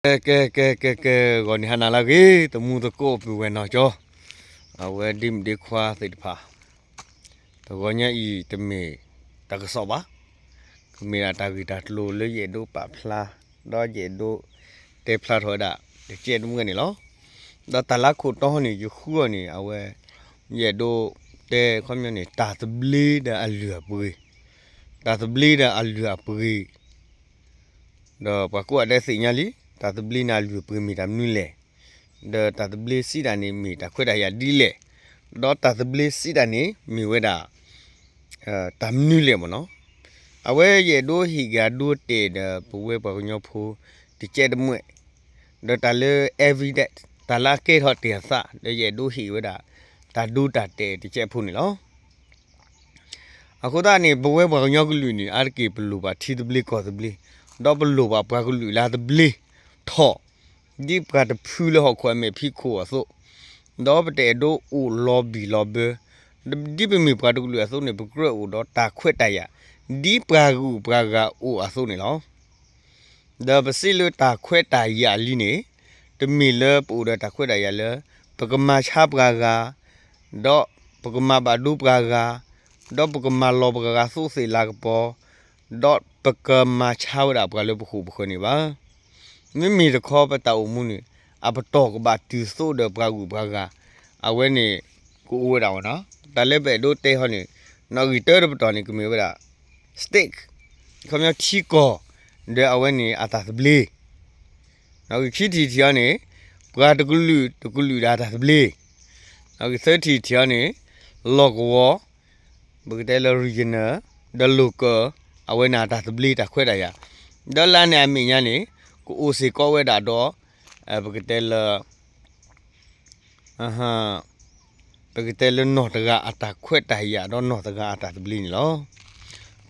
ကဲ ကဲ ကဲ ကဲ ကဲ ဂီၤနံၤဟါနၤလၢအဂ့ၤ သမူသကိးပုၢ်ဝဲၢ်နီၢ်ကၠီ အဝဲဒ့မုၣ်ဒ့ခွါသ့ၣ်တဖၣ် တဂီၤညါအံၤတမ့ၢ်တၢ်ကစီၣ်ဘၣ်, ကမ့ၢ်ဒၣ်တၢ်ဂ့ၢ်တၢ်ကျိၤလၢယအဲၣ်ဒိးပာ်ဖျါ ဒီးယအဲၣ်ဒိးတဲဖျါထီၣ်ဝဲဒၣ် တကဲးတမှဲၣ်န့ၣ်လီၤ. ဒီးတၢ်လၢခိၣ်တီန့ၣ် ယဃုအီၤန့ၣ် အဝဲ ယအဲၣ်ဒိးတဲခီပညီန့ၣ် တၢ်သဘျ့ဒီးအလုၢ်အပှ့ၤ, တၢ်သဘျ့ဒီးအလုၢ်အပှ့ၤ ဒီးပှၤကိးဂၤဒဲးသ့ၣ်ညါလံ တၢ်သဘျ့န့ၣ်အလုၢ်အပှ့ၤမ့ၢ်တၢ်မနုၤလဲၣ်, ဒီးတၢ်သဘျ့စံးတၢ်န့ၣ်မ့ၢ်တၢ်ခွဲးတၢ်ယာ်ဒ်လဲၣ်, ဒီးတၢ်သဘျ့စံးတၢ်န့ၣ်မ့ၢ်ဝဲဒၣ် တၢ်မနုၤလဲၣ်မ့ၢ်နီၤ. အဝဲယအဲၣ်ဒိးဟ့ၣ်က့ၤအဒိတဲာ်ဒီးပဝဲပှၤကညီဖိ တကဲးတမှဲၣ်, ဒီးတၢ်လၢ evidence တၢ်လၢအကဲထီၣ်တ့ၢ်အသး ဒီးယအဲၣ်ဒိးဟ့ၣ်ဝဲဒၣ် တၢ်ဒိတၢ်တဲာ်တကဲးဖိန့ၣ်လီၤ. အဃိသတးန့ၣ် ပဝဲပှၤကညီကလုာ်န့ၣ် အါတက့ၢ်ပလိၣ်ဘၣ်ထံသဘျ့ကီၢ်သဘျ့, ဒီးပလိၣ်ဘၣ်ပှၤကလုာ်လၢအသဘျ့ထီၣ် ဒ်ပှၤတဖုလၢဟီၣ်ခိၣ်အမဲာ်ဖံးခိၣ်အသိး, ဒီးပတအဲၣ်ဒိးအိၣ်လီၤဘံၣ်လီၤဘၢ, ဒ်ပမ့ၢ်ပှၤတကလုာ်အသိးန့ၣ် ပကြၢးအိၣ်ဒီးတၢ်ခွဲးတၢ်ယာ် ဒ်ပှၤဂုၤပှၤဂၤအိၣ်အသိးန့ၣ်လီၤ. ဒီးပစံးလၢတၢ်ခွဲးတၢ်ယာ်လံန့ၣ် တမ့ၢ်လၢပအိၣ်ဒီးတၢ်ခွဲးတၢ်ယာ်လၢ ပကမၤဆါပှၤဂၤ, ဒီးပကမၤဘၣ်ဒိပှၤဂၤ, ဒီးပကမၤလီၤပှၤဂၤသူးသ့ၣ်လၤကပီၤ, ဒီးပကမၤဆါဝဲဒၣ်ပှၤလၢပဃိာ်ပဃၢၤန့ၣ်ဘၣ်. မ့မ့ၢ်တခီပတၢ်အိၣ်မူန့ၣ် အပတီၢ်ကဘၣ်တုၤသိးဒီးပှၤဂုၤပှၤဂၤ, အဝဲန့ၣ် ကအိၣ်ဝဲဒၣ်ဝဲနီၤ. တၢ်လၢပအဲၣ်ဒိးတဲဟီန့ၣ် နီၣ်ဂံၢ်တၢတပတီၢ်န့ၣ် ကမ့ၢ်ဝဲဒၣ် state ခီပညီထံကီၢ် ဒီးအဝဲန့ၣ်အတၢ်သဘျ့, နီၣ်ဂံၢ်ခံထံၣ်ထံၣ်အီၤန့ၣ် ပှၤတကလုာ်တကလုာ်ဒီးအတၢ်သဘျ့, နီၣ်ဂံၢ်သၢထံၣ်ထံၣ်အီၤန့ၣ် လီၢ်ကဝီၤ ပကတဲလၢ regional ဒီး local အဝဲန့ၣ်အတၢ်သဘျ့တၢ်ခွဲးတၢ်ယာ်, ဒီးလၢန့ၣ်အမဲာ်ညါန့ၣ် ကအိၣ်စ့ၢ်ကီးဝဲဒၣ်ဒီး ပကတဲလၢ ပကတဲလၢနီၢ်တဂၤအတၢ်ခွဲးတၢ်ယာ်ဒီးနီၢ်တဂၤအတၢ်သဘျ့န့ၣ်လီၤ.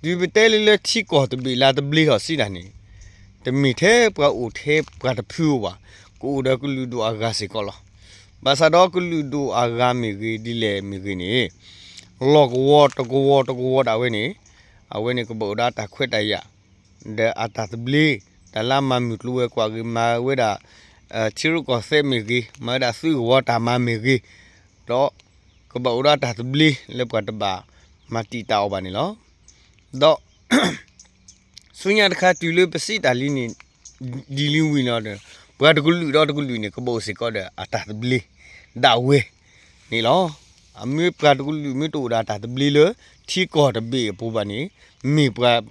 တုၤပတဲလၢလၢထံကီၢ်တဘ့ၣ်လၢတဘျ့ထီၣ်စံးတၢ်န့ၣ် တမ့ၢ်ထဲပှၤအိၣ်ထဲပှၤတဖုဧိၤဘၣ်, ကအိၣ်ဒီးကလုာ်ဒူၣ်အဂၤစ့ၢ်ကီးလီၤ. ဘၣ်ဆၣ်ဒီးကလုာ်ဒူၣ်အဂၤမ့ၢ်ဂ့ၤဒ်လဲၣ်မ့ၢ်ဂ့ၤန့ၣ် လီၢ်ကဝီၤတကဝီၤတကဝီၤဒၣ်ဝဲန့ၣ် အဝဲန့ၣ်ကဘၣ်အိၣ်ဒီးတၢ်ခွဲးတၢ်ယာ် ဒီးအတၢ်သဘျ့, တၢ်လၢအမၤမုၢ်ကျိၤဝဲၤကွာ်ဂ့ၤ, မၤဝဲဒၣ် ထံရူၢ်ကီၢ်သဲးမ့ၢ်ဂ့ၤ, မၤဝဲဒၣ်သုးကဝီၤတၢ်မၤမ့ၢ်ဂ့ၤ, ဒီးကဘၣ်အိၣ်ဒီးတၢ်သဘျ့လၢပှၤတဘၣ်မၤတံာ်တာ်အီၤဘၣ်န့ၣ်လီၤ. ဒီး ဆူညါတခါတုၤလၢပစံးတၢ်လံန့ၣ် ဒ်လံဝံၤလီၤဒီး ပှၤတကလုာ်ဒီးတကလုာ်န့ၣ် ကဘၣ်အိၣ်စ့ၢ်ကီးဒီးအတၢ်သဘျ့ဒၣ်ဝဲန့ၣ်လီၤ. အမ့ၢ်ပှၤတကလုာ်မ့ၢ်တအိၣ်ဒီးတၢ်သဘျ့လၢ ထံကီၢ်တဘ့ၣ်အပူၤဘၣ်န့ၣ် မ့ၢ်ပှၤ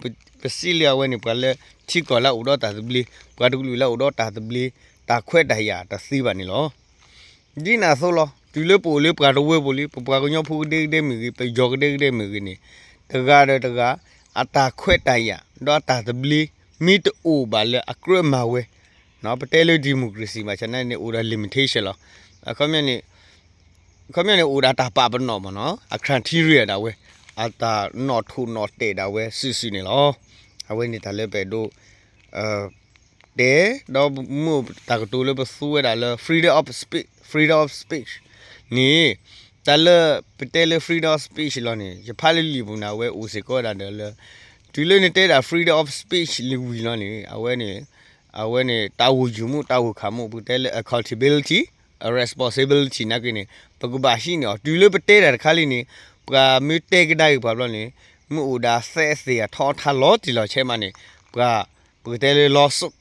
ပစံးလၢအဝဲန့ၣ် ပှၤလၢထံကီၢ်လၢအအိၣ်ဒီးတၢ်သဘျ့, ပှၤတကလုာ်လၢအအိၣ်ဒီးတၢ်သဘျ့ တၢ်ခွဲးတၢ်ယာ်တသ့ဘၣ်န့ၣ်လီၤ. ဒ်န့ၣ်အသိးလီၤ. တုၤလၢပအိၣ်လၢပှၤတဝၢပူၤလံ, ပပှၤကညီဖိကဒဲကဒဲမ့ၢ်ဂ့ၤ, ပယီၤကဒဲကဒဲမ့ၢ်ဂ့ၤန့ၣ်, တဂၤဒီးတဂၤ အတၢ်ခွဲးတၢ်ယာ် ဒီးအတၢ်သဘျ့ မ့ၢ်တအိၣ်ဘၣ်လၢအကြၢးမၤဝဲ, ပတဲလၢ democracy ဘၣ်ဆၣ်န့ၣ်န့ၣ် အိၣ်ဒီး limitation လီၤ. အခီပညီန့ၣ် အခီပညီန့ၣ် အိၣ်ဒီးတၢ်ပာ်ပနီၣ်မ့ၢ်နီၤ, အ criteria ဒၣ်ဝဲ, အတၢ်နီၣ်ထိးနီၣ်တဲာ်ဒၣ်ဝဲစုာ်စုာ်န့ၣ်လီၤ. အဝဲန့ၣ်တၢ်လၢပအဲၣ်ဒိး တဲ, ဒီးမ့ၢ်တၢ်ကတိၤလၢပသူဝဲဒၣ်လၢ freedom of speech, freedom of speech န့ၣ်, တၢ်လၢပတဲလၢ freedom of speech လီၤန့ၣ် ယဖးလၢလံာ်ပူၤန့ၣ် အဝဲအိၣ်စ့ၢ်ကီးဝဲဒၣ်ဒီးလၢ တုၤလၢနတဲဒၣ် freedom of speech လံာ်ဝံၤလီၤန့ၣ် အဝဲန့ၣ် အဝဲန့ၣ် တၢ်အိၣ်ယုာ်မူ တၢ်အိၣ်ခးမူ ပကတဲလၢ accountability, responsibility နာ်က့န့ၣ် ပကဘၣ်ဟံးန့ၢ်အီၤ. တုၤလၢပတဲတၢ်တခါလံန့ၣ် ပှၤမ့ၢ်တဲကဒါက့ၤပှၤဘျီန့ၣ် မ့ၢ်အိၣ်ဒၣ်သဲးသ့ၣ်အထီအထါလီၤတံၢ်လီၤဆဲးမးန့ၣ် ပှၤ ပကတဲလၢ lawsuit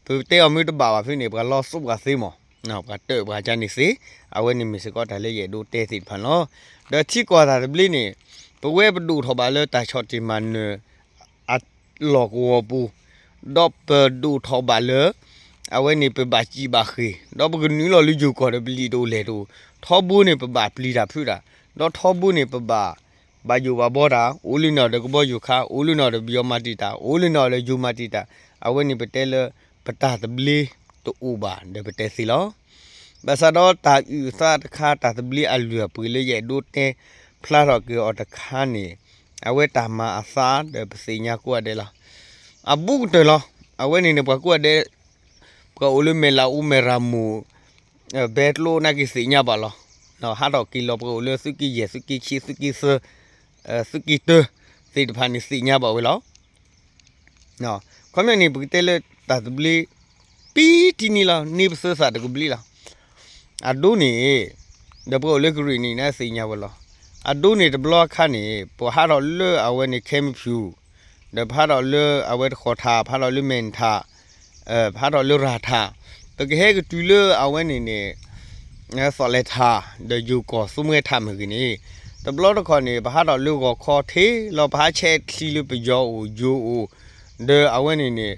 ပတဲအီၤမ့ၢ်တဘၣ်ဘၣ်ဖဲန့ၣ် ပှၤ lawsuit ပှၤသ့မး, ပှၤတၢၣ်ပှၤကန့ၣ်သ့, အဝဲန့ၣ်မ့ၢ်စ့ၢ်ကီးတၢ်လၢယအဲၣ်ဒိးတဲသ့ၣ်တဖၣ်န့ၣ်လီၤ. ဒီးထံကီၢ်တၢ်သဘျ့န့ၣ် ပဝဲပဒိၣ်ထီၣ်ဘၣ်လၢတၢ်ဆီၣ်တံၢ်မၤနၢၤ အလီၢ်ကဝီၤပူၤ, ဒီးပဒိၣ်ထီၣ်ဘၣ်လၢ အဝဲန့ၣ်ပဘၣ်စံးဘၣ်ဃ့ၢ်, ဒီးပကနုာ်လီၤလၢယိၤကီၢ်ဒီးပလံာ်တအိၣ်လဲၢ်တအိၣ်, ထီဘိန့ၣ်ပဘၣ်ပျံၤတၢ်ဖုးတၢ်, ဒီးထီဘိန့ၣ်ပဘၣ် ဘၣ်ယိၣ်ဘၣ်ဘီတၢ်, အိၣ်လၢန့ၣ်ဒီးကဘီယူၤခါ, အိၣ်လၢန့ၣ်ဒီးပယီၤမၤတံာ်တာ်, အိၣ်လၢန့ၣ်ဒီးယိၤမၤတံာ်တာ်, အဝဲန့ၣ်ပတဲလၢ ပတၢ်သဘျ့တအိၣ်ဘၣ်ဒီးပတဲသ့လီၤ. ဘၣ်ဆၣ်ဒီးတၢ်အုၣ်အသးတခါ တၢ်သဘျ့အလုၢ်အပှ့ၤလၢယအဲၣ်ဒိးတဲဖျါထီၣ်က့ၤအီၤတခါန့ၣ် အဝဲတၢ်မၤအသးဒီးပသ့ၣ်ညါကိးဂၤဒဲးလီၤ. အဘူးကတၢၢ်လီၤ. အဝဲန့ၣ်န့ၣ် ပှၤကိးဂၤဒဲး ပှၤအိၣ်လၢမဲာ်လးအိၣ်မဲာ်ရၤမူး ဘဲကျိနာ်က့သ့ၣ်ညါဘၣ်လီၤ. ဟးထီၣ်က့ၤလီၤပှၤအိၣ်လၢသုးက့ယဲၢ် သုးက့ခံ သုးက့သၢ သုးက့တၢ သ့ၣ်တဖၣ်န့ၣ်သ့ၣ်ညါဘၣ်ဝဲလီၤ. ခီပညီန့ၣ် ပကတဲလၢတၢ်သဘျ့ ပံတံနံလီၤ န့ၢ်ပသုသးတကဘျံးလီၤ. အဒိန့ၣ် ဒီးပှၤအိၣ်လၢကရံၣ်နံၤန့ၣ်သ့ၣ်ညါဝဲလီၤ. အဒိန့ၣ်တဘျီအခါန့ၣ် ပှၤဟးထီၣ်လၢအဝဲန့ၣ် ခဲမဖၠူၣ် ဒီးပဟးထီၣ်လၢအဝဲတဃီၤထး ပဟးထီၣ်လၢမဲၣ်ထး ပဟးထီၣ်လၢရၤထး ပကဟဲကတုၤလၢအဝဲန့ၣ်န့ၣ် သီၣ်လဲၤထး ဒီးယိၤကီၢ်သူမှဲထးမ့ၢ်ဂ့ၤန့ၣ် တဘျီတခီၣ်န့ၣ် ပဟးထီၣ်လၢဂီၤခီထံလီၤ ပဟးဆဲးချံလၢပယီၤအိၣ်ယိၤအိၣ် ဒီးအဝဲန့ၣ်န့ၣ်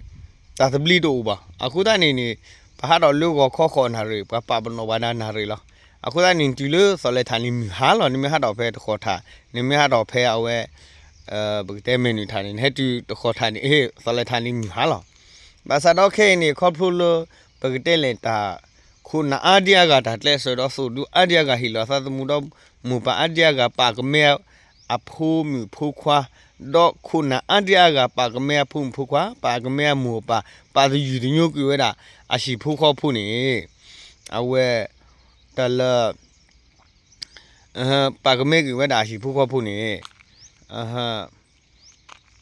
တၢ်သဘျ့တအိၣ်ဘၣ်. အဃိသတးန့ၣ်န့ၣ် ပဟးထီၣ်လၢဂီၤခီဃိးနၣ်ရံၣ် ပှၤပာ်ပနီၣ်ဘၣ်ဒၣ်နၣ်ရံၣ်လီၤ. အဃိသတးန့ၣ် နတုၤလၢသီၣ်လဲၤထးန့ၣ်မုၢ်ဟါလီၤ. နမ့ၢ်ဟးထီၣ်ဖဲတဃီၤထး နမ့ၢ်ဟးထီၣ်ဖဲအဝဲ ပကတဲမဲၣ်နုာ်ထးန့ၣ် နဟဲတုၤတဃီၤထးန့ၣ် အ့ သီၣ်လဲၤထးန့ၣ်မုၢ်ဟါလီၤ. ဘၣ်ဆၣ်ဒီးခဲအံၤန့ၣ် ခီဖျိလၢ ပကတဲလဲၣ်တၢ် ခိၣ်နၢ်အါဒံအါဂၤ တၢ်ကျဲးစၢးဒီးသိၣ်ဒူအါဒံအါဂၤ ဟ့ၣ်လီၤအသးသမူဒီး မိၢ်ပၢ်အါဒံအါဂၤ ပာ်ကမဲအဖိမုၣ်ဖိခွါ ဒီးခိၣ်နၢ်အါဒံအါဂၤ ပာ်ကမဲအဖိမုၣ်ဖိခွါ ပာ်ကမဲအမိၢ်အပၢ် ပာ်သယုၢ်သညိကွံာ်ဝဲဒၣ် အဟံၣ်ဖိဃီဖိန့ၣ် အဝဲ တၢ်လၢ ပာ်ကမဲက့ၤဝဲဒၣ်အဟံၣ်ဖိဃီဖိန့ၣ်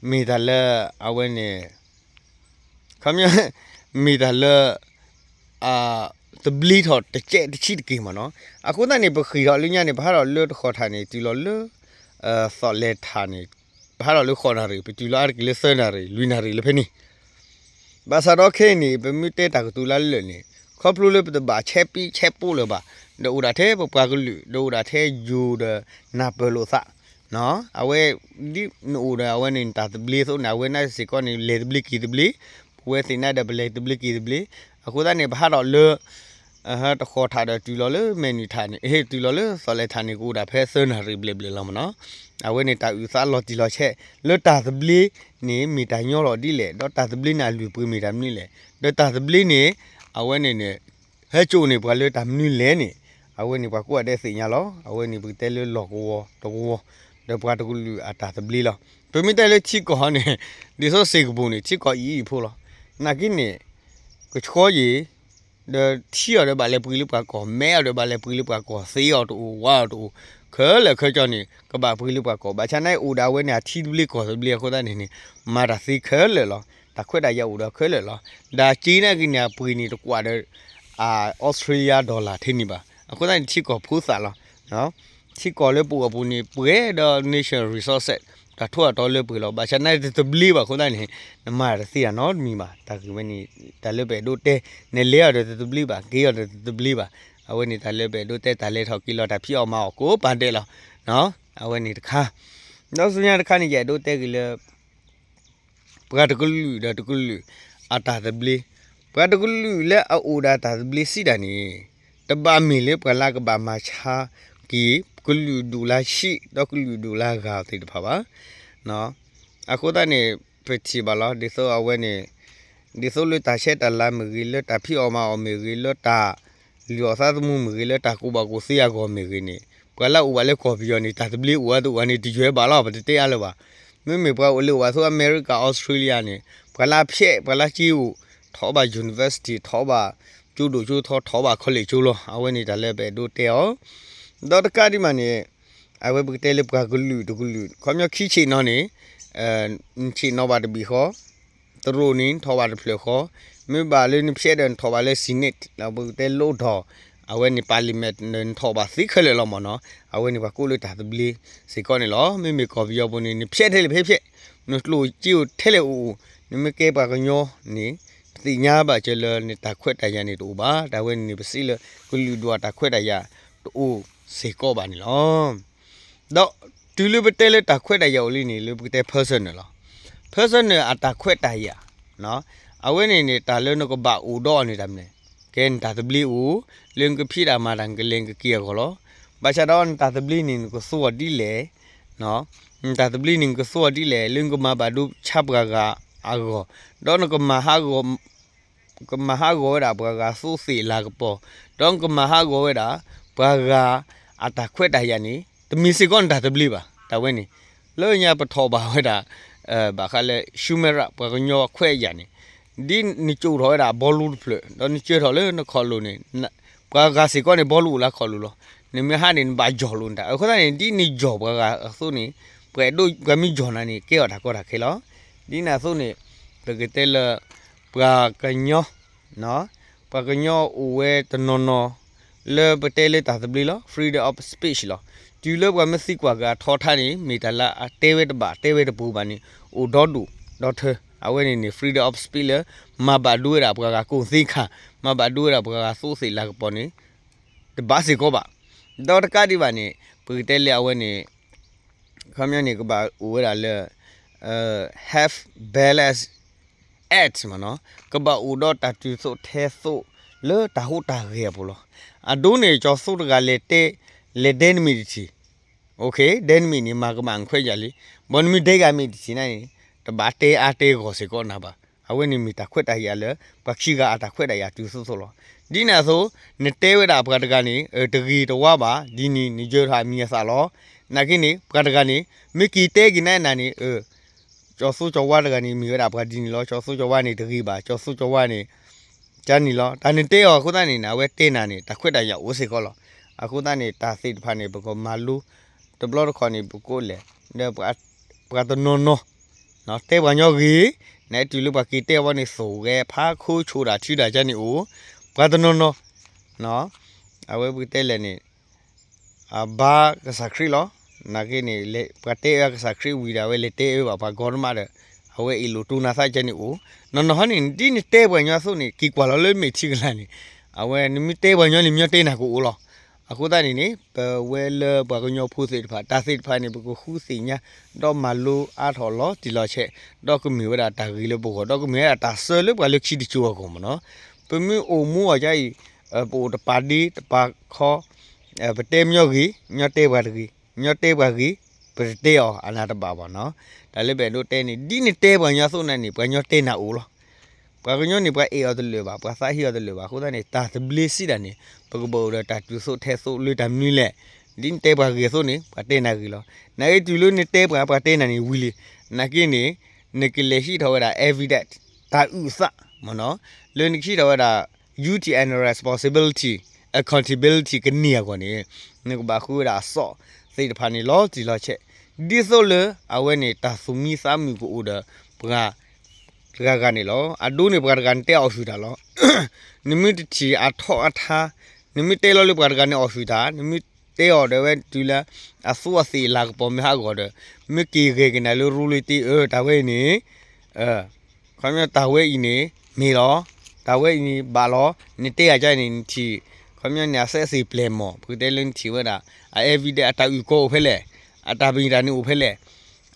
မ့ၢ်တၢ်လၢ အဝဲန့ၣ် ခီပညီ မ့ၢ်တၢ်လၢ သဘျ့ထီၣ်တကဲးတဆံးတက့ၢ်မ့ၢ်နီၤ. အဃိသတးန့ၣ် ပဃ့ၢ်ထီၣ်လၢညါန့ၣ် ပဟးထီၣ်လၢတဃီၤထးန့ၣ် တုၤလီၤလၢ သီၣ်လဲၤထးန့ၣ် ပဟးထီၣ်လၢဃိးနၣ်ရံၣ် ပတုၤလီၤအါတက့ၢ်လၢသၢနၣ်ရံၣ် လွံၢ်နၣ်ရံၣ်လၢဖဲန့ၣ် ဘၣ်ဆၣ်ဒီးခဲအံၤန့ၣ် ပမ့ၢ်တဲတၢ်ကတိၤလၢလၢာ်န့ၣ် ခီဖျိလၢပတဘၣ်ဆဲးပံဆဲးပိလၢၤဘၣ် ဒီးအိၣ်ဒၣ်ထဲပပှၤကလုာ် ဒီးအိၣ်ဒၣ်ထဲယိၤဒီးနၢ်ပၢၢ်လိာ်သး အဝဲ ဒ်နအိၣ်ဒီးအဝဲန့ၣ် နတၢ်သဘျ့အသိးန့ၣ် အဝဲန့ၣ်စ့ၢ်ကီးန့ၣ် လဲၤသဘျ့က့ၤသဘျ့ ပဝဲသ့ၣ်န့ၣ်ဒီးပလဲၤသဘျ့က့ၤသဘျ့ အဃိသတးန့ၣ် ပဟးထီၣ်လၢ တဃီၤထးဒီးတုၤလီၤလၢမဲၣ်နုာ်ထးန့ၣ် ဟ့ၣ်တုၤလီၤလၢသီၣ်လဲၤထးန့ၣ် ကအိၣ်ဒၣ်ဖဲသၢနၣ်ရံၣ်ဘျဲၣ်ဘျဲၣ်လီၤမ့ၢ်နီၤ. အဝဲန့ၣ်တၢ်အုၣ်သးလီၤတံၢ်လီၤဆဲး လၢတၢ်သဘျ့န့ၣ် မ့ၢ်တၢ်ညီလီၤဒ်လဲၣ် ဒီးတၢ်သဘျ့န့ၣ်အလုၢ်အပှ့ၤမ့ၢ်တၢ်မနုၤလဲၣ် ဒီးတၢ်သဘျ့န့ၣ် အဝဲန့ၣ်န့ၣ် ဟဲစိာ်န့ၢ်ပှၤလၢတၢ်မနုၤလဲၣ်န့ၣ် အဝဲန့ၣ်ပှၤကိးဂၤဒဲးသ့ၣ်ညါလီၤ. အဝဲန့ၣ်ပကတဲလၢလီၢ်ကဝီၤတဝီၤ ဒီးပှၤတကလုာ်အတၢ်သဘျ့လီၤ. ပမ့ၢ်တဲလၢထံကီၢ်န့ၣ် ဒ်သိးစ့ၢ်ကီးပူၤန့ၣ် ထံကီၢ်အံၤအံၤဖိလီၤ. နာ်က့န့ၣ် ကဆှီယံၤ ဒီးထံအီၤဒီးဘၣ်လဲၤပှ့ၤလၢပှၤကီၢ် မဲအီၤဒီးဘၣ်လဲၤပှ့ၤလၢပှၤကီၢ် သ့အီၤတအိၣ် ဝါအီၤတအိၣ် ခဲလၢာ်ခဲဆ့န့ၣ် ကဘၣ်ပှ့ၤလၢပှၤကီၢ် ဘၣ်ဆၣ်န့ၣ်အိၣ်ဒီးအဝဲန့ၣ် အထံသဘျ့ကီၢ်သဘျ့အဃိသတးန့ၣ်န့ၣ် မၤတၢ်သ့ခဲလၢာ်လီၤ. တၢ်ခွဲးတၢ်ယာ်အိၣ်ဒီးခဲလၢာ်လီၤ. ဒီးစ့နာ်က့န့ၣ် အပှ့ၤန့ၣ်တကွၢ်ဒီး Australia dollar ထဲန့ၣ်ဘၣ်. အဃိသတးန့ၣ် ထံကီၢ်ဖိသၣ်လီၤ. ထံကီၢ်လၢပအိၣ်အပူၤန့ၣ် ပှဲၤဒီး natural resources တၢ်ထိၣ်အတီၤလၢပှဲၤလီၤ. ဘၣ်ဆၣ်န့ၣ်တသဘျ့ဘၣ်အဃိသတးန့ၣ် နမၤတၢ်တသ့တၢ်နီတမံၤဘၣ်. တၢ်ဂ့ၢ်ဝဲန့ၣ် တၢ်လၢပအဲၣ်ဒိးတဲ နလဲၤအီၤဒီးတသဘျ့ဘၣ် က့ၤအီၤဒီးတသဘျ့ဘၣ်. အဝဲန့ၣ်တၢ်လၢပအဲၣ်ဒိးတဲ တၢ်လဲၤထီၣ်က့ၤလီၤတၢ်ဖံးအီၣ်မၤအီၣ်ကိးပၤဒဲးလီၤ. အဝဲန့ၣ်တခါ ဒီးဆူညါတခါန့ၣ် ယအဲၣ်ဒိးတဲက့ၤလၢ ပှၤတကလုာ်ဒီးတကလုာ် အတၢ်သဘျ့ ပှၤတကလုာ်လၢအအိၣ်ဒီးတၢ်သဘျ့စံးတၢ်န့ၣ် တဘၣ်မ့ၢ်လၢပှၤလၢကဘၣ်မၤဆါက့ၤ ကလုာ်ဒူၣ်လၢဆံး ဒီးကလုာ်ဒူၣ်လၢဂၤသ့ၣ်တဖၣ်ဘၣ်. အဃိသတးန့ၣ် ပထံၣ်ဘၣ်လီၤ ဒ်သိးအဝဲန့ၣ် ဒ်သိးလၢတၢ်ဆဲးတၢ်လၤမ့ၢ်ဂ့ၤ လၢတၢ်ဖံးအီၣ်မၤအီၣ်မ့ၢ်ဂ့ၤ လၢတၢ်လုၢ်အီၣ်သးသမူမ့ၢ်ဂ့ၤ လၢတၢ်ကူၣ်ဘၣ်ကူၣ်သ့အဂီၢ်မ့ၢ်ဂ့ၤန့ၣ် ပှၤလၢအအိၣ်ဘၣ်လၢကီၢ်ပယီၤန့ၣ် တၢ်သဘျ့အိၣ်အါတအိၣ်အါန့ၣ် တယွဲၢ်ဘၣ်လီၤ ပတတဲအါလၢၤဘၣ်. မ့မ့ၢ်ပှၤအိၣ်လၢအိၣ်ဘၣ်သိးအမဲရကၤ Australia န့ၣ် ပှၤလၢအဖျဲး ပှၤလၢစ့အိၣ် ထီၣ်ဘၣ် university ထီၣ်ဘၣ် ကၠိဒိၣ်ကၠိထီ ထီၣ်ဘၣ် college ကၠိလီၤ. အဝဲန့ၣ်တၢ်လၢပအဲၣ်ဒိးတဲအီၤ ဒီးတကးဒံးဘၣ်န့ၣ် အဝဲပကတဲလၢပှၤကလုာ်တကလုာ် ခီပညီခံဆံးနီၤန့ၣ် နဆံးနီၤဘၣ်တဘ့ၣ်ဃီ တရူးန့ၣ် နထီၣ်ဘၣ်တဖျၢၣ်ဃီ, မ့ၢ်ဘၣ်လၢနဖျဲးဒီးနထီၣ်ဘၣ်လၢ Senate ပကတဲလိၣ်ထီၣ် အဝဲန့ၣ် Parliament နထီၣ်ဘၣ်သ့ခဲလၢာ်လီၤမ့ၢ်နီၤ. အဝဲန့ၣ်ပှၤကိးလၢတၢ်သဘျ့စ့ၢ်ကီးန့ၣ်လီၤ. မ့မ့ၢ်ကီၢ်ပယီၤပူၤန့ၣ် နဖျဲးထဲလဲၣ်ဖဲဖျဲး, နကျိၣ်စ့အိၣ်ထဲလဲၣ်အိၣ်အိၣ်, နမ့ၢ်ကဲပှၤကညီန့ၣ် ပသ့ၣ်ညါဘၣ်စၢၤလၢနတၢ်ခွဲးတၢ်ယာ်န့ၣ်တအိၣ်ဘၣ်. တၢ်ဝဲန့ၣ်န့ၣ် ပစံးလၢကလုာ်ဒူၣ်အတၢ်ခွဲးတၢ်ယာ်တအိၣ်စ့ၢ်ကီးဘၣ်န့ၣ်လီၤ. ဒီးတုၤလၢပတဲလၢတၢ်ခွဲးတၢ်ယာ်အိၣ်လံန့ၣ် လၢပကတဲ personal လီၤ. personal အတၢ်ခွဲးတၢ်ယာ်, အဝဲန့ၣ်န့ၣ် တၢ်လၢနကဘၣ်အိၣ်ဒီးအီၤန့ၣ်တၢ်မနုၤလဲၣ်, ကဲနတၢ်သဘျ့အိၣ်, လၢနကဖံးတၢ်မၤတၢ် နကလဲၤနကက့ၤအဂီၢ်လီၤ. ဘၣ်ဆၣ်ဒီးနတၢ်သဘျ့န့ၣ် နကသူအီၤဒ်လဲၣ်, နတၢ်သဘျ့န့ၣ် နကသူအီၤဒ်လဲၣ်, လၢနကမၤဘၣ်ဒိဆါပှၤဂၤအဂီၢ်, ဒီးနကမၤဟးဂီၤ ကမၤဟးဂီၤဝဲဒၣ်ပှၤဂၤသူးသ့ၣ်လၤကပီၤ, ဒီးနကမၤဟးဂီၤဝဲဒၣ် ပှၤဂၤအတၢ်ခွဲးတၢ်ယာ်န့ၣ် တမ့ၢ်စ့ၢ်ကီးနတၢ်သဘျ့ဘၣ်. တၢ်ဝဲန့ၣ် လၢညါပထီၣ်ဘၣ်ဝဲဒၣ် ဘၣ်ဃးလၢ ရှူမဲရး ပှၤကညီခွဲးယာ်န့ၣ်, ဒ်နကၠိာ်ထီၣ်ဝဲဒၣ်ဘီလူတဖျၢၣ် ဒီးနကၢထီၣ်လၢနခီၣ်လိၤန့ၣ်, ပှၤဂၤစ့ၢ်ကီးန့ၣ် ဘီလူအိၣ်လၢခီၣ်လိၤလီၤ. နမ့ၢ်ဟးန့ၣ် နဘၣ်ယီၢ်လိာ်နတၢ်, အဃိသတးန့ၣ် ဒ်နယီၢ်ပှၤဂၤအသိးန့ၣ် ပှၤအဲၣ်ဒိး ပှၤမ့ၢ်ယီၢ်နၤန့ၣ် ကဲအီၤတၢ်ကီတၢ်ခဲလီၤ. ဒ်န့ၣ်အသိးန့ၣ် ပကတဲလၢ ပှၤကညီ ပှၤကညီအိၣ်ဝဲတနီၤနီၤ လၢပတဲလၢတၢ်သဘျ့လီၤ, freedom of speech လီၤ. တုၤလၢပှၤမ့ၢ်သံကွၢ်က့ၤအထီထါန့ၣ် မ့ၢ်တၢ်လၢအတဲဝဲတဘၣ်တဲဝဲတပူၤဘၣ်န့ၣ် အိၣ်ဒီဒူၣ်ဒီထၢ, အဝဲန့ၣ်န့ၣ် freedom of speech လၢ မၤဘၣ်ဒိဝဲဒၣ်ပှၤဂၤကိၣ်သ့ခါ, မၤဘၣ်ဒိဝဲဒၣ်ပှၤဂၤသူးသ့ၣ်လၤကပီၤန့ၣ် တဘၣ်စ့ၢ်ကီးဘၣ်. ဒီးတကးဒံးဘၣ်န့ၣ် ပကတဲလၢအဝဲန့ၣ် ခီပညီန့ၣ် ကဘၣ်အိၣ်ဝဲဒၣ်လၢ have balance act မ့ၢ်နီၤ, ကဘၣ်အိၣ်ဒီးတၢ်တုၤသိးထဲသိးလၢတၢ်ဟူးတၢ်ဂဲၤအပူၤလီၤ. အဒိန့ၣ် ကၠီၤသူတဂၤလဲၤတဲ, လဲၤဒဲနမံၤတထံၣ်, လဲၤဒဲနမံၤန့ၣ် မၤကမၣ်ခွဲးယာ်လံ, ဘၣ်နမ့ၢ်ဒဲဂၤမံၤတထံၣ်န့ၣ် တဘၣ်တဲအါတဲဂီၢ်စ့ၢ်ကီးနၤဘၣ်. အဝဲန့ၣ်မ့ၢ်တၢ်ခွဲးတၢ်ယာ်လၢ ပှၤခံဂၤအတၢ်ခွဲးတၢ်ယာ်တုၤသိးသိးလီၤ. ဒ်န့ၣ်အသိး နတဲဝဲဒၣ်ပှၤတဂၤန့ၣ် တဂ့ၤတဝါဘၣ်, ဒ်န့ၣ် နယၢၤထီၣ်အမံၤအသၣ်လီၤ. နာ်က့န့ၣ် ပှၤတဂၤန့ၣ် မ့ၢ်က့ၤတဲက့ၤနၤနၤန့ၣ် ကၠီၤသူကၠီၤဝါတဂၤန့ၣ် မ့ၢ်ဝဲဒၣ်ပှၤဒ်န့ၣ်လီၤ, ကၠီၤသူကၠီၤဝါန့ၣ်တဂ့ၤဘၣ်, ကၠီၤသူကၠီၤဝါန့ၣ် ကန့ၣ်လီၤ. တၢ်နတဲအီၤအဃိသတးန့ၣ် အဝဲတဲနၤန့ၣ် တၢ်ခွဲးတၢ်ယာ်အိၣ်စ့ၢ်ကီးလီၤ. အဃိသတးန့ၣ် တၢ်သ့ၣ်တဖၣ်န့ၣ် ပကမၤလိ တဘျီတခီၣ်န့ၣ် ပကိးလဲၣ် ဒီး ပှၤတနီၤနီၤ တဲပှၤကညီဂ့ၤ, နတုၤလၢပှၤက့ၤတဲအီၤဘၣ်န့ၣ် သိၣ်ဂဲၤဖးခိဆိၣ်တၢ်ထုတၢ်ကန့ၣ်အိၣ်, ပှၤတနီၤနီၤ အဝဲပကတဲလဲၣ်န့ၣ် အဘါကစၢ်ခရံာ်လီၤ. နာ်က့န့ၣ် ပှၤတဲအၢကစၢ်ခရံာ်ဝံၤဒီး အဝဲလဲၤတဲအၢဘၣ်ပှၤဂီတမးဒီး အဝဲအ့ၣ်လိာ်တိၢ်နၤသးကန့ၣ်အိၣ်, နီၢ်နီၢ်ဟီန့ၣ် ဒ်နတဲပှၤကညီအသိးန့ၣ် က့ၤကွၢ်လီၤလၢမဲာ်ထံကလၤန့ၣ် အဝဲနမ့ၢ်တဲပှၤကညီန့ၣ် မညီတဲနၤကအိၣ်လီၤ. အဃိသတးန့ၣ်န့ၣ် ပဝဲလၢပှၤကညီဖိသ့ၣ်တဖၣ် တၢ်သ့ၣ်တဖၣ်န့ၣ် ပကဃုသ့ၣ်ညါ ဒီးမၤလိအါထီၣ်လီၤတံၢ်လီၤဆဲး, ဒီးကမ့ၢ်ဝဲဒၣ်တၢ်ဂ့ၤလၢပဂီၢ်, ဒီးကမ့ၢ်ဝဲဒၣ်တၢ်ဆၢလၢပှၤလၢခံတစိၤအဂီၢ်မ့ၢ်နီၤ. ပမ့ၢ်အိၣ်မူအီၤဒ်အံၤ ပအိၣ်တပာ်ဒ့တပာ်ခီ ပတဲမညီဂ့ၤ မညီတဲပှၤတဂ့ၤ, မညီတဲပှၤဂ့ၤ ပတတဲအီၤအနၢ်တဘၣ်ဘၣ်နီၤ. တၢ်လၢပအဲၣ်ဒိးတဲန့ၣ် ဒ်နတဲပှၤကညီအသိးန့ၣ် ပှၤကညီတဲနၤအိၣ်လီၤ. ပှၤကညီန့ၣ် ပှၤအဲၣ်အီၤတလၢာ်ဘၣ်, ပှၤသးဟ့အီၤတလၢာ်ဘၣ်. အဃိသတးန့ၣ် တၢ်သဘျ့စံးတၢ်န့ၣ် ပကဘၣ်အိၣ်ဒီးတၢ်တုၤသိးထဲသိးလၢတၢ်မနုၤလဲၣ်. ဒ်နတဲပှၤဂ့ၤအသိးန့ၣ် ပှၤတဲနၤဂ့ၤလီၤ. နာ်က့တုၤလၢနတဲပှၤ ပှၤတဲနၤန့ၣ်ဝံၤလံ. နာ်က့န့ၣ် နကလဲၤဟံးထီၣ်ဝဲဒၣ် evidence တၢ်အုၣ်သးမ့ၢ်နီၤ, လၢနကဟံးထီၣ်ဝဲဒၣ် duty and responsibility, accountability ကန့ၢ်အဂီၢ်န့ၣ် နကဘၣ်ဃုဝဲဒၣ်အသီၣ်သ့ၣ်တဖၣ်န့ၣ် လီၤတံၢ်လီၤဆဲး, ဒ်သိးလၢအဝဲန့ၣ် တၢ်သူၣ်မံသးမုာ်ကအိၣ်ဒီးပှၤတဂၤဂၤန့ၣ်လီၤ. အဒိန့ၣ် ပှၤတဂၤန့ၣ်တဲအီၤအီၣ်ဆူၣ်တၢ်လီၤ. နမ့ၢ်တထံၣ်အထီအထါ, နမ့ၢ်တဲလီၤလၢပှၤတဂၤန့ၣ်အီၣ်ဆူၣ်တၢ်, နမ့ၢ်တဲအီၤဒီးဝဲတုၤလၢ အသူးအသ့ၣ်အလၤကပီၤမ့ၢ်ဟးဂီၤဒီး မ့ၢ်က့ၤဂဲၤက့ၤနၤလၢရူလၢတ့ အၢ တၢ်ဝဲအံၤန့ၣ် ခီပညီတၢ်ဝဲအံၤန့ၣ် မ့ၢ်လီၤ, တၢ်ဝဲအံၤန့ၣ်ဘၣ်လီၤ, နတဲယၤကန့ၣ် နထံၣ်, ခီပညီန့ၣ် အစဲးစ့ၣ်ပျဲၢ်မီၢ် ပကတဲလၢနထံၣ်ဝဲဒၣ် အ evidence အတၢ်အုၣ်ကီၤအိၣ်ဖဲလဲၣ်, အတၢ်မ့ၢ်တၢ်န့ၣ်အိၣ်ဖဲလဲၣ်,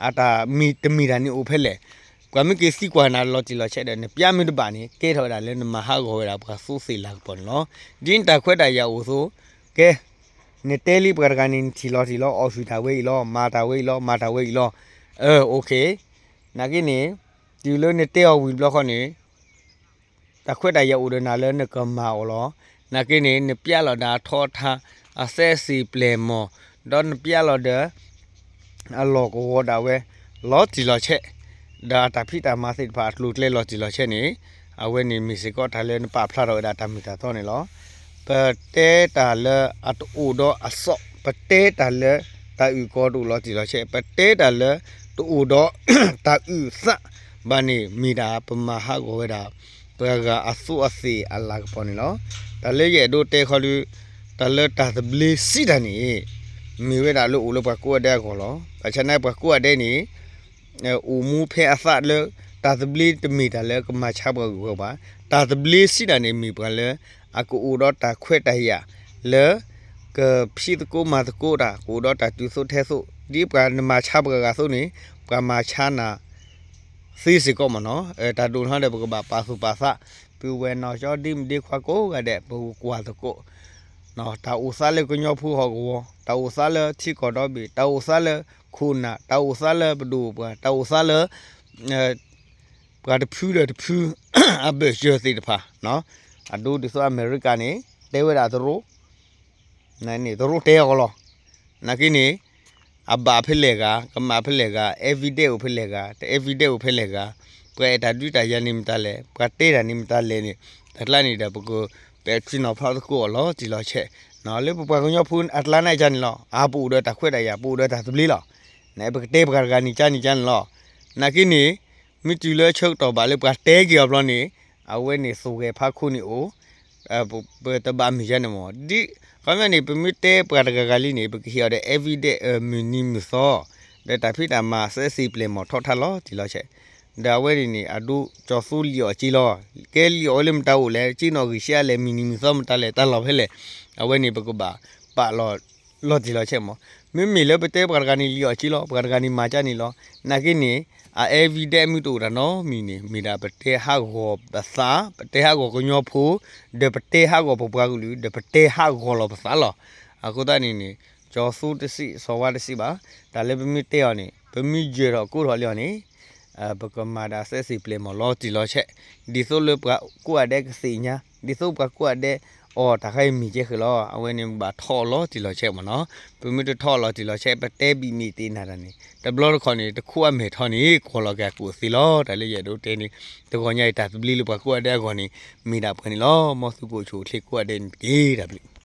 အတၢ်မ့ၢ်တမ့ၢ်တၢ်န့ၣ်အိၣ်ဖဲလဲၣ်, ပှၤမ့ၢ်က့ၤသံကွၢ်နၤလီၤတံၢ်လီၤဆဲးဒီး နပျၢ်မ့ၢ်တဘၣ်န့ၣ် ကဲထီၣ်ဝဲဒၣ်လၢနမၤဟးဂီၤဝဲဒၣ်ပှၤသူးသ့ၣ်လၤကပီၤန့ၣ်လီၤ. ဒ်နတၢ်ခွဲးတၢ်ယာ်အိၣ်အသိး, ကဲ နတဲလံပှၤတဂၤန့ၣ် နထံၣ်လီၤတံၢ်လီၤ အီၣ်ဆူၣ်တၢ်ဝဲအံၤလီၤ မၤတၢ်ဝဲအံၤလီၤ မၤတၢ်ဝဲအံၤလီၤ, အၢ okay, နာ်က့န့ၣ် တုၤလၢနတဲအီၤဝံၤတဘျီဃီန့ၣ် တၢ်ခွဲးတၢ်ယာ်အိၣ်ဒီးနၤလၢနကမၤအီၤလီၤ. နာ်က့န့ၣ် နပျၢ်လီၤဒၣ်အထီအထါ အစဲးစ့ၣ်ပျဲၢ်မီၢ်, ဒီးနပျၢ်လီၤဒီး အလီၢ်ကဝီၤဒၣ်ဝဲ လီၤတံၢ်လီၤဆဲး, ဒီးအတၢ်ဖံးတၢ်မၤသ့ၣ်တဖၣ်အကျိၤအကျဲလီၤတံၢ်လီၤဆဲးန့ၣ်, အဝဲန့ၣ်မ့ၢ်စ့ၢ်ကီးတၢ်လၢနပာ်ဖျါထီၣ်ဝဲဒၣ်တၢ်မ့ၢ်တၢ်တီန့ၣ်လီၤ. ပတဲတၢ်လၢအတအိၣ်ဒီးအသီၣ်, ပတဲတၢ်လၢတၢ်အုၣ်ကီၤတအိၣ်လီၤတံၢ်လီၤဆဲး, ပတဲတၢ်လၢတအိၣ်ဒီး တၢ်အုၣ်သးဘၣ်န့ၣ် မ့ၢ်ဒၣ်ပမၤဟးဂီၤဝဲဒၣ် ပှၤဂၤအသူးအသ့ၣ်အလၤကပီၤန့ၣ်လီၤ. တၢ်လၢယအဲၣ်ဒိးတဲခီဒုး တၢ်လၢတၢ်သဘျ့စံးတၢ်န့ၣ် မ့ၢ်ဝဲဒၣ်လၢအိၣ်လၢပှၤကိးဂၤဒဲးအဂီၢ်လီၤ. ဘၣ်ဆၣ်န့ၣ်ပှၤကိးဂၤဒဲးန့ၣ် အိၣ်မူဖဲအသးလၢ တၢ်သဘျ့တမ့ၢ်တၢ်လၢကမၤဆါပှၤဂုၤပှၤဂၤဘၣ်. တၢ်သဘျ့စံးတၢ်န့ၣ်မ့ၢ်ပှၤလၢ အကအိၣ်ဒီးတၢ်ခွဲးတၢ်ယာ်လၢ ကဖံးသကိးမၤသကိးတၢ် ကအိၣ်ဒီးတၢ်တုၤသိးထဲသိး ဒ်ပှၤနမၤဆါပှၤဂၤအသိးန့ၣ် ပှၤမၤဆါနၤ သ့စ့ၢ်ကီးမ့ၢ်နီၤ. တၢ်ဒိၣ်ထီၣ်ဒီး ပကဘၣ်ပာ်သူၣ်ပာ်သး ပုၢ်ဝဲၢ်နီၢ်ကၠီဒ့မုၣ်ဒ့ခွါကိးဂၤဒဲး ပကကွၢ်သကိး တၢ်အိၣ်သးလၢကညီဖိဟီၣ်ကဝီၤ, တၢ်အိၣ်သးလၢထံကီၢ်ဒီဘ့ၣ်, တၢ်အိၣ်သးလၢခိၣ်နၢ်, တၢ်အိၣ်သးလၢပဒိၣ်ပှၤ, တၢ်အိၣ်သးလၢ ပှၤတဖုဒီးတဖု အဘၢၣ်စၢၤသ့ၣ်တဖၣ်, အဒိဒ်သိးအမဲရကၤန့ၣ် တဲဝဲဒၣ်တရူး န့ၣ် တရူးတဲအီၤလီၤ. နာ်က့န့ၣ် အဘၣ်ဖဲလဲၣ်ဂၤ, ကမၣ်ဖဲလဲၣ်ဂၤ, evidence အိၣ်ဖဲလဲၣ်ဂၤ, တ evidence အိၣ်ဖဲလဲၣ်ဂၤ, ပှၤအဲၣ်တၢ်ဒုးတၢ်ယၤန့ၣ်မတၤလဲၣ်, ပှၤတဲတၢ်န့ၣ်မတၤလဲၣ်န့ၣ် တၢ်ကျါန့ၣ်ဒီး ပကပဲာ်ထံနီၤဖးသကိးအီၤလီၤတံၢ်လီၤဆဲး, လၢပပှၤကညီဖိအကျါန့ၣ်ကန့ၣ်လီၤ. အပအိၣ်ဒီးတၢ်ခွဲးတၢ်ယာ် ပအိၣ်ဒီးတၢ်သဘျ့လီၤ. နပကတဲပှၤတဂၤန့ၣ်ကန့ၣ်ကန့ၣ်လီၤ. နာ်က့န့ၣ် မ့ၢ်တုၤလၢဆၢကတီၢ်ဘၣ်လၢပှၤတဲက့ၤအီၤဘျီန့ၣ် အဝဲန့ၣ်သူၣ်ဂဲၤဖးခိၣ်န့ၣ်အိၣ် ပတဘၣ်မ့ၢ်ယါန့ၣ်မ့ၢ် ဒ် ခီပညီန့ၣ် ပမ့ၢ်တဲပှၤတဂၤဂၤလံန့ၣ် ပကဟ့ၣ်အီၤဒီး evidence မုၢ်နံၤမုၢ်သီ ဒီးတၢ်ဖံးတၢ်မၤစဲးစံာ်ပျဲၢ်မီၢ်ထီၣ်ထါလီၤတံၢ်လီၤဆဲး ဒီးအဝဲန့ၣ်န့ၣ် အဒိကၠီၤသူလံာ်အီၤက့လီၤ ကဲလံာ်အီၤဝဲလၢမတၤအိၣ်လဲၣ် က့နီၣ်ဂံၢ်ရှဲလဲၣ် မုၢ်နံၤမုၢ်သီမတၤလဲၣ် တၢ်လီၢ်ဖဲလဲၣ် အဝဲန့ၣ် ပကဘၣ်ပာ်လီၤ လီၤတံၢ်လီၤဆဲးမး မ့မ့ၢ်လၢပတဲပှၤတဂၤန့ၣ်လံအီၤက့လီၤ ပှၤတဂၤန့ၣ်မၤကၢန့ၣ်လီၤ နာ်က့န့ၣ် အ evidence မ့ၢ်တအိၣ်တၢ်နီတမံၤန့ၣ် မ့ၢ်ဒၣ်ပတဲဟးဂီၤပသး ပတဲဟးဂီၤကညီဖိ ဒီးပတဲဟးဂီၤပပှၤကလုာ် ဒီးပတဲဟးဂီၤလီၤပသးလီၤ အဃိသတးန့ၣ်န့ၣ် ကၠီၤသူတစံး စီၤဝါတစံးဘၣ် တၢ်လၢပမ့ၢ်တဲအီၤန့ၣ် ပမ့ၢ်ယၢၤထီၣ်ကိးထီၣ်လံအီၤန့ၣ် ပကမၤဒၣ်စဲးစံာ်ပျဲၢ်မီၢ်လီၤတံၢ်လီၤဆဲး ဒ်သိးလၢပှၤကိးဂၤဒဲးကသ့ၣ်ညါ ဒ်သိးပှၤကိးဂၤဒဲး အီၤတၢ်ခါအံၤမ့ၢ်ကဲဃုာ်လီၤ အဝဲန့ၣ်ဘၣ်ထီၣ်အီၤလီၤတံၢ်လီၤဆဲးမ့ၢ်နီၤ ပမ့ၢ်တထီၣ်အီၤလီၤတံၢ်လီၤဆဲး ပတဲဘံၣ်မ့ၢ်တ့ၢ်နၤတၢ်န့ၣ် တဘျီတခီၣ်န့ၣ် တခိၣ်အမဲာ်ထီၣ်န့ၣ် ကွီၢ်လီၤက့ၤအကူၣ်အသ့လီၤ တၢ်လၢယအဲၣ်ဒိးတဲန့ၣ် တဂီၤညါအံၤတၢ်သဘျ့လၢပှၤကိးဂၤဒဲးအဂီၢ်န့ၣ် မ့ၢ်ဒၣ်ပှဲၤန့ၣ်လီၤ မ်သုကအိၣ်ဆူၣ်အိၣ်ချ့ကိးဂၤဒဲးန့ၣ်တက့ၢ် တၢ်ဘျုး